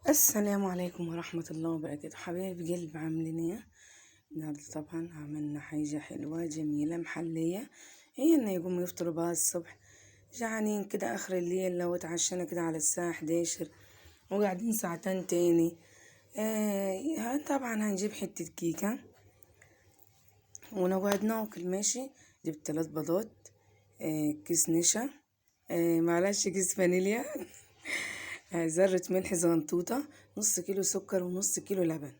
السلام عليكم ورحمة الله وبركاته. حبايب قلب، عاملين ايه النهارده؟ طبعا عملنا حاجة حلوة جميلة محلية، هي ان يقوموا يفطروا بها الصبح، جعانين كده اخر الليل، لو اتعشينا كده على الساعة 11 وقاعدين ساعتين تاني. طبعا هنجيب حتة كيكة ونقعد ناكل. ماشي، جبت 3 بيضات، كيس نشا، معلش كيس فانيليا، ذرة ملح زغنطوطة، نص كيلو سكر ونص كيلو لبن.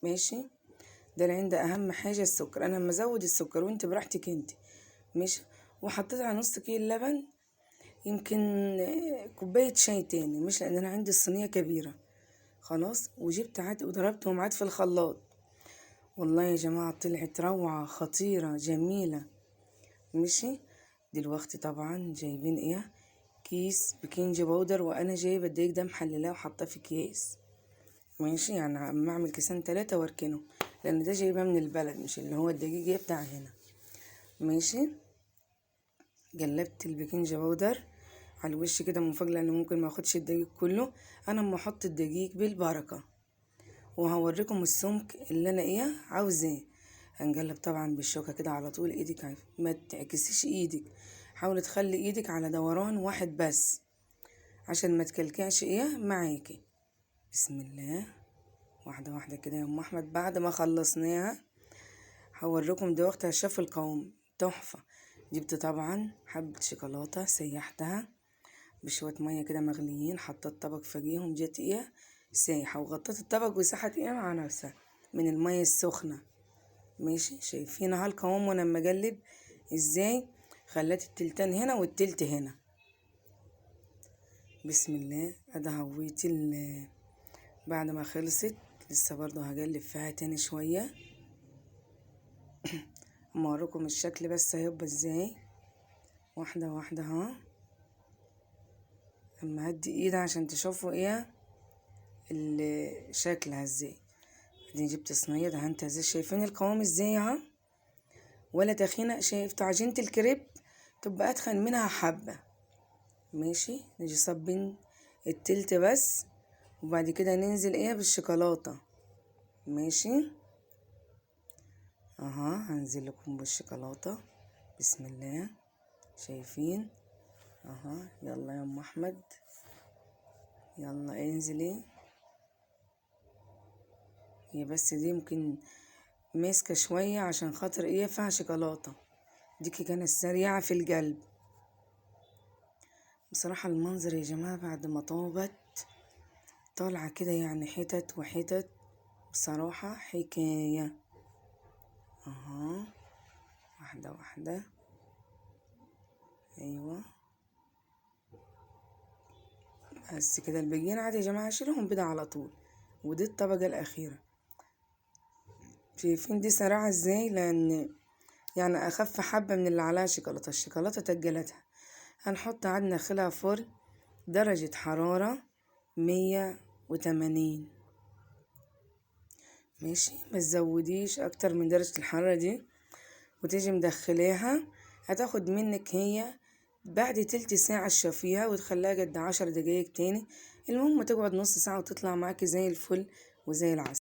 ماشي، ده اللي عندي اهم حاجة السكر، انا لما ازود السكر وانت براحتك انت. ماشي، وحطيت على نص كيلو لبن يمكن كوباية شاي تاني، مش لان انا عندي الصينية كبيرة خلاص. وجبت عاد وضربتهم عاد في الخلاط. والله يا جماعة طلعت روعة خطيرة جميلة. ماشي، دلوقتي طبعا جايبين ايه؟ كيس baking powder، وانا جايبه الدقيق ده محللاه وحاطاه في اكياس. ماشي، يعني عم اعمل كيسين 3 واركنه، لان ده جايباه من البلد، مش اللي هو الدقيق بتاع هنا. ماشي، قلبت ال baking powder على الوش كده من فوق، لان ممكن ما اخدش الدقيق كله. انا اما احط الدقيق بالبركة، وهوريكم السمك اللي انا ايه عاوزاه. هنقلب طبعا بالشوكة كده على طول، ايدك ما تعكسيش ايدك، حاولي تخلي ايدك على دوران واحد بس عشان ما تكلكعش ايه معاكي. بسم الله، واحدة واحدة كده يا ام احمد. بعد ما خلصناها هوريكم دلوقتي هشوف القوام تحفة. جبت طبعا حبه شوكولاتة سيحتها بشوية مية كده مغليين، حطيت طبق فوقيهم، جت ايه سايحه، وغطيت الطبق وساحت ايه مع نفسها من المية السخنة. ماشي، شايفين اهو القوام وانا لما اقلب ازاي، خليت التلتان هنا والتلت هنا. بسم الله، ادي هويتي بعد ما خلصت لسه برضو هقلب فيها تاني شوية. اما اوريكم الشكل بس هيبقى ازاي، واحدة واحدة اهو. اما هدي ايدي عشان تشوفوا ايه شكلها ازاي. بعدين جبت صينية دهنتها ازاي، شايفين القوام ازاي اهو، ولا تخينة. شايفت عجينه الكريب تبقى اتخن منها حبه. ماشي، نجي صبين التلت بس، وبعد كده ننزل ايه بالشوكولاته. ماشي اها، هنزل لكم بالشوكولاته. بسم الله، شايفين اها. يلا يا ام احمد، يلا انزلي. هي بس دي يمكن ماسكه شوية عشان خاطر ايه فيها شوكولاتة. دي كانت سريعة في القلب بصراحة. المنظر يا جماعة بعد ما طابت طالعه كده يعني حتت وحتت، بصراحة حكاية. اها، واحدة واحدة، ايوه بس كده. الباقيين عادي يا جماعة اشيلهم بيضة على طول. ودي الطبقة الاخيرة، شايفين دي سريعة ازاي، لان يعني اخف حبه من اللي عليها شوكولاتة، الشوكولاتة تجلتها. هنحط عاد ندخلها فرن درجه حرارة 180. ماشي، ما تزوديش اكتر من درجه الحرارة دي، وتيجي مدخلاها. هتاخد منك هي بعد تلت ساعة تشوفيها وتخليها قد 10 دقايق تاني. المهم تقعد نص ساعة وتطلع معاكي زي الفل وزي العسل.